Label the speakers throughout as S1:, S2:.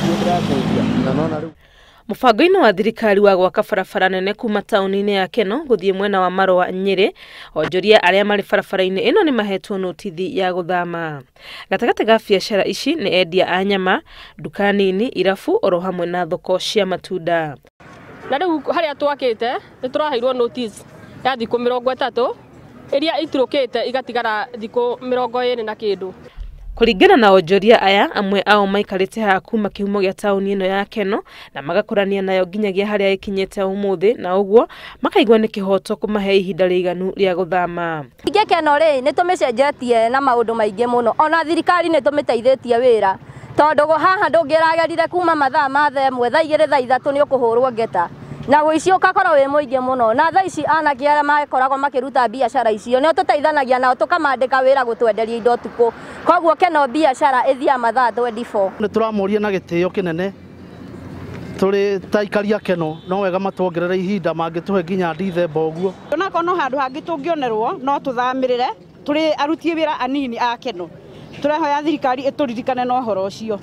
S1: Ndĩrakũria na nona rĩu.
S2: Mũbango-inĩ wa thirikari wa gwaka barabara nene kuma taũni-inĩ ya Keno gũthiĩ mwena wa Marũa Nyĩrĩ, onjoria arĩa marĩ barabara-inĩ ĩno nĩ mahetwo notithi ya gũthama. Gatagatĩ ga biacara ici nĩ endia a nyama, nduka nini, irabu oro hamwe na thoko cia matunda.
S3: Na rĩu harĩa twakĩte nĩ tũraheirwo notice ya thikũ 30 iria iturũkĩte igatigara thikũ 20 na kĩndũ.
S2: Kũringana na onjoria aya, amwe ao maikarĩte haha kuma kĩhumo gĩa taũni ĩno ya Keno na magakũrania nayo nginyagia harĩa ĩkinyĩte ũmũthĩ, na ũguo makaigua nĩ kĩhoto kũmahe ihinda rĩiganu rĩa gũthama.
S4: Ningĩ Keno rĩ nĩ tũmĩcenjetie na maũndũ maingĩ mũno, ona thirikari nĩ tũmĩteithĩtie wĩra, tondũ haha ndũngĩragerire kuma mathaa ma 1:00, 2:00, 3:00 nĩ ũkũhũrwo ngeta na ũici ũgakorwo wĩ mũingĩ mũno. Na thaa ici anake arĩa makoragwo makĩruta biacara icio nĩo tũteithanagia nao tũkamandĩka wĩra gũtwenderia indo ũtukũ, koguo Keno biacara ĩthiaga mathaa 24.
S5: Nĩ tũramoria na gĩtĩo kĩnene tũrĩ ta aikari a Keno, no wega matuongerere ihinda mangĩtũhe nginya Dithemba ũguo.
S6: Onakorwo no handũ hangĩ tũngĩonerwo no tũthamĩrĩre, tũrĩ aruti wĩra anini a Keno, tũrehoya thirikari ĩtũririkane na ũhoro ũcio.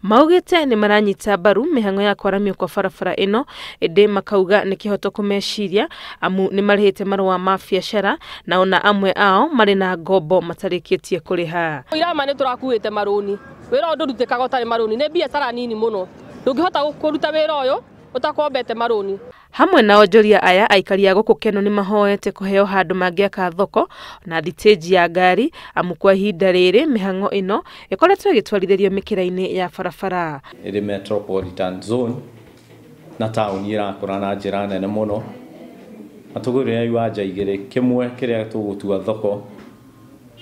S2: Maugĩte nĩ maranyita mbaru mĩhang'o ya kwaramio kwa barabara ĩno, ĩndĩ makauga nĩ kĩhoto kũmeciria amu nĩ marĩhĩte marũa ma biacara na ona amwe ao marĩ na ngombo matarĩkĩtie kũrĩha.
S3: Irama nĩ tũrakuĩte marũni, wĩra ũyũ ndũrutĩkaga ũtarĩ marũni, nĩ biacara nini mũno, ndũngĩhota kũruta wĩra ũyũ ũtakombete marũni.
S2: Hamwe na onjoria aya, aikari a gũkũ Keno nĩ mahoete kũheo handũ mangĩaka thoko na thitĩnji ya ngari, amu kwa ihinda rĩrĩ mĩhang'o ĩno ĩkoretwo ĩgĩtwarithĩrio mĩkĩra-inĩ ya barabara.
S7: Ĩrĩ metropolitan zone na taũni ĩrakũra na njĩra nene mũno, na tũgũrĩra iwanja igĩrĩ, kĩmwe kĩrĩa tũgũtua thoko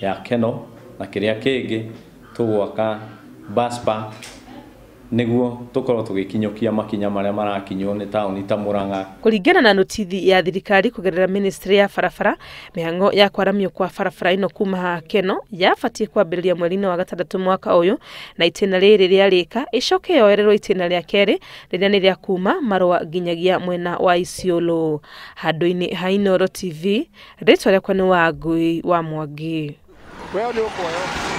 S7: ya Keno na kĩrĩa kĩngĩ tũgwaka bus park nĩguo tũkorwo tũgĩkinyũkia makinya marĩa marakinywo nĩ taũni ta Murang'a.
S2: Kũringana na notithi ya thirikari kũgerera ministry ya barabara, mĩhang'o ya kwaramio kwa barabara ĩno kuma haha Keno yabatiĩ kwambĩrĩria mweri-inĩ wa gatandatũ mwaka ũyũ, na itĩna rĩrĩ rĩarĩka ĩcoke yoererwo itĩna rĩa kerĩ rĩrĩa nĩ rĩa kuma Marũa nginyagia mwena wa Isiolo. Handũ-inĩ ha Inooro TV, rĩtwa rĩakwa nĩ Wangui wa Mwangi.
S1: Wewe nĩ ũkuoya.